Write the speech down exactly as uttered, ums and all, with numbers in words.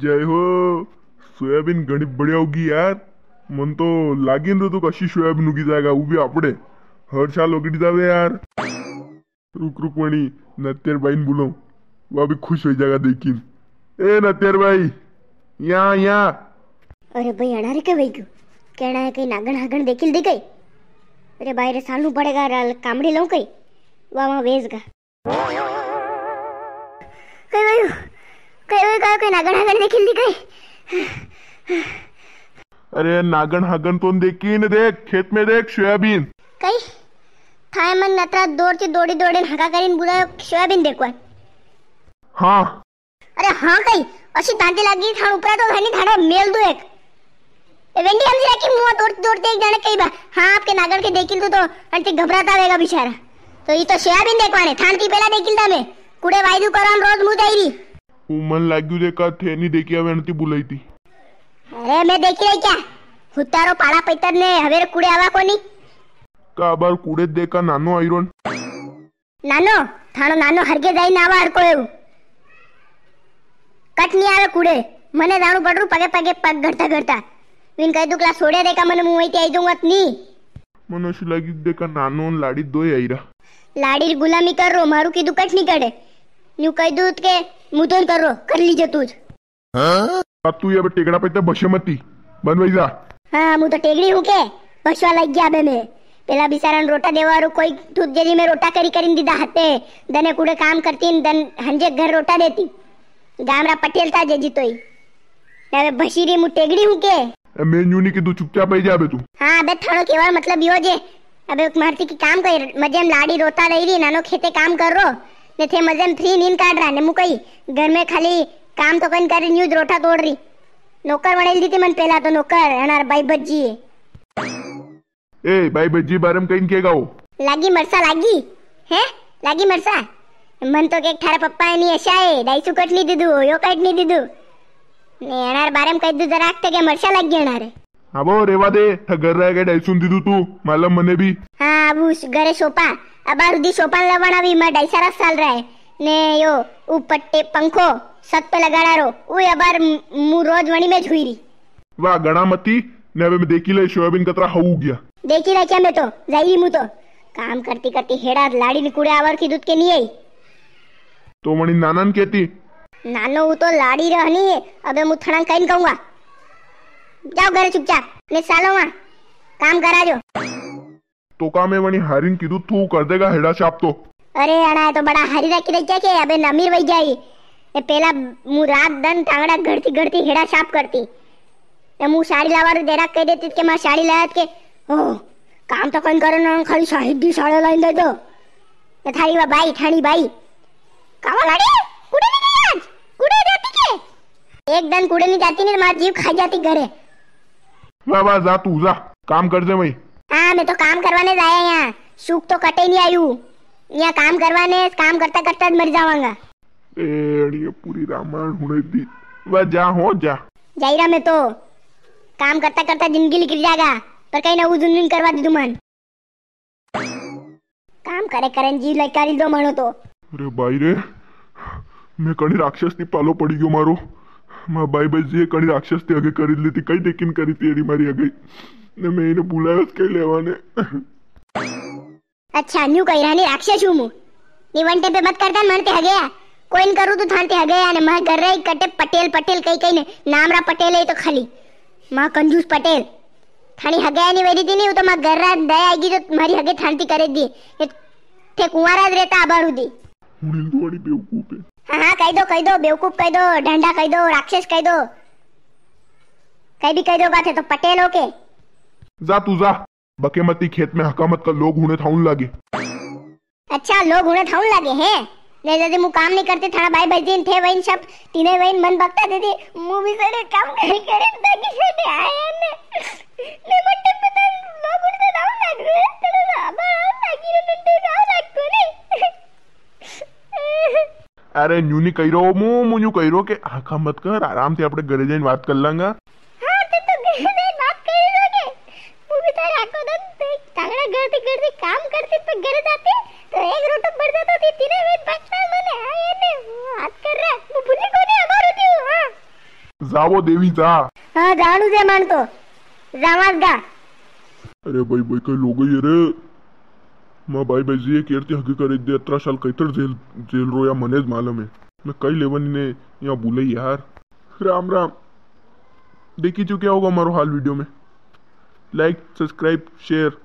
जय हो। सोयाबीन घणी बढ़िया उगी यार। मन तो लागिन रो तो कशी सोयाबीन उगी जाएगा, वो भी आपड़े। हर साल उगड़ी जावे यार। रुक रुक वणी नत्यार बाई ने बुलाऊं, वा भी खुश हो जाएगा देखिन। ए नत्यार बाई, या या। अरे भाई, अणा रे के वई गयो? कहना है कई नागण हागण देखिल दी कई। अरे भाई रे, सालू पड़ेगा रा, कामड़ी लऊं कई। वा वा वेज गा। कई वई, कई वई, कई, कई नागण हागण देखिल दी कई। अरे नागण हागण तो देखी ने, देख खेत में देख सोयाबीन। कई थाए मन नतरा दौड़ ती दौड़ी दौड़ी हाका करीन बुलायो सोयाबीन देखवा। हाँ। अरे हाँ कई, अशी तांती लागी थाण उपरा तो थानी थाणो मेल दू एक। ए वेंडी हमजी राखी मुआ दौड़ दौड़ देख जाने कई बा। हाँ आपके नागण के देखिल दू तो अंती घबराता वेगा बेचारा। तो ई तो सोयाबीन देखवाने थाण ती पेला देखिल दा मैं। कुड़े वायदू करवान रोज मु जाई री। ऊ मन लाग्यू देखा थे नी देखी आवे अंती बुलाई थी। अरे मैं देखी रही क्या? हुतारो पाड़ा पैतर ने हवेर कुड़े आवा कोनी। का बार कुड़े देखा नानो आयरन। नानो, थाणो नानो हरगे जाई ना आवा हरको एवु। कट नी आवे कुड़े, मने जाणू पड़ रू पगे पगे पग घड़ता घड़ता। विन कह दू क्लास छोड़े देखा मने मुंह वही आई दूंगा नी। मने अशी लागी देखा नानो न लाड़ी दोई आई रा। लाड़ी री गुलामी कर रो, मारू कीधु कट नी करे। न्यू कह दू के मुतोन कर रो, कर लीजे तू ज। हाँ? तू ये टेगड़ा पे तो बसे मती, बन वही जा। हाँ, मु तो टेगड़ी हूँ के, बसवा लग गया बे मैं। पेला बिचारा ने रोटा देवा रो कोई, तू जेरी में रोटा करी करीन दीदा हते, दने कुड़े काम करती न दन हंजे घर रोटा देती। गाम रा पटेल था जेजी तोई। अबे बशीरी मु टेगड़ी हूँ के? ए, मैं न्यू नी कीधु, चुपचाप आई जा बे तू। हाँ, अबे थाणो केवा रो मतलब यो जे, अबे मारती की काम कर, मजे में लाड़ी रोटा रही री, नानो खेते काम कर रो, ने थे मजे में फ्री नींद काट रहा, ने मु कही, घर में खाली काम तो कन कर, न्यूज रोटा तोड़ री। नौकर वणेल दी थी मन पेला तो नौकर, अनार बाई बज्जी। ए, बाई बज्जी बारे में कहीं केगा हो? लागी मरसा लागी, हैं? लागी मरसा? मन तो के थारा पप्पा है नी ऐसा है, डाई सु कट नी दीदू, यो कट नी दीदू। ने अनार बारे में कह दू जरा, के मरसा लागी अनार। हाँ वो रेवा दे, था घर रह के डाई सुन दीदू तू, मालूम मने भी। हाँ, अब उस घरे सोपा, अबार उदी सोपा लवण अभी मैं ढाई सारा साल रहा है। ने यो, ऊ पट्टे पंखो, सत पे लगाड़ा रो, ऊ अबार मु-, मु रोज वणी में ज हुई री। वाह, घणा मती, ने अबे मैं देखी ले सोयाबीन कतरा हऊ गया। देखी ले क्या मैं तो, जाई री मु तो। काम करती करती हेड़ा लाड़ी ने कुड़े आवर की दूध के नी आई। तो वणी नाना ने कहती। नानो, वो तो लाड़ी रहनी है, अबे मु थणा कहीं कहूंगा। जाओ घरे चुपचाप, ने सालो वहां काम करा जो। तो का मैं वणी हारी ने कीधु थू कर देगा हेड़ा साफ तो? अरे अणा, ये तो बड़ा हारी रखी रही क्या के, अबे नमीर वही जाई। ये पेला मु रात दन टांगड़ा घड़ती घड़ती हेड़ा साफ करती। ने मु साड़ी लावा रो देरा कह देती के मां साड़ी लाया के, ओ, काम तो कहीं करो ना, खाली साहिद दी साड़ी लाइन दे दो। ने थारी वा बाई, ठाणी बाई। कावा लाड़ी, कुड़े नी गई आज? कुड़े जाती के? एक दन कुड़े नी जाती, नी तो मारा जीव खा जाती घरे। वाह, वाह, जा तू, जा, काम कर दे वही। हाँ, मैं तो काम करवाने जाया यहाँ, सुख तो कटे नी आयु। यहाँ काम करवाने, काम करता करता मर जावांगा। ए, अड़िया पूरी रामायण हुणे दी। वाह, जा हो, जा। जाई रहा मैं तो, काम करता करता जिंदगी निकल जाएगा, पर कहीं ना वो जुनून करवा दे तुमन। काम करे करे ने जीव ललकारी दो मानो तो। अरे भाई रे, मैं कणी राक्षस थी पालो पड़ी गयो मारो। मां बाई बजी कणी राक्षस थी आगे करी ली थी, कई देखिन करी थी एड़ी मारी आगे। ने मैं इने बुलायो के लेवा ने। अच्छा, न्यू कही रहा नी राक्षस हूँ मु। नी वन टाइम पे मत करता न, मन ते हगे या। कोई न करू तू थान ते हगे या ने, मारे घर रही कटे पटेल, पटेल कही कही ने, नाम रा पटेल है तो खाली। मां कंजूस पटेल। थानी हगे या नी वेरी थी नी, वो तो मां घर रा दया आएगी तो मारी हगे थान ती करे दी। ये थे कुंवारा ज रहता आबारू दी। हुनिल दुआनी बेवकूफ है। हाँ, हाँ, कही दो, कही दो, बेवकूफ कही दो, ढांडा कही दो, राक्षस कही दो। कहीं भी कही दोगा थे तो पटेल हो के। जा तू जा। बके मती खेत में हका मत कर, लोग हुणे थाउन लागे। अच्छा, लोग हुणे थाउन लागे हैं? ले जदी मु काम नी करती, थाना भाई बहन थे वइन सब, तीने वइन मन बकता देती, मु भी सरे काम करे करे ताकि सरे आया ने। ने मट्टे पता लोग हुणे थाउन लागे, तेरे ना बाहर लागी रे, नंदू ना लागतो ने। अरे न्यू नी कही रो मु, मु न्यू कही रो के हाका मत कर, आराम से आपणे घरे जाइन बात कर लांगा। हाँ, ते तो घरे जाइन बात कर लो के। मु भी तारे आको दन ते तागड़ा घर ते घर ते काम करते पे घरे जाते तो एक रोटो बढ़ जातो थी, तीने में बचता मने। हाँ, ये ने बात कर रहा, मु भूली कोनी हमारो दियो। हाँ। जावो देवी जा। हाँ, जाणू जे मन तो। जावाज गा। अरे भाई, भाई, कई लोग ही रे। माँ भाई, भाई जी, ये कीर्ति हगी करे दे, अतरा साल कैतर जेल, जेल रो या मने ज मालूम है। मैं कई लेवन ने यहाँ बुलाई यार। राम राम। देखी चुके होगा हमारो हाल video में। Like, subscribe, share।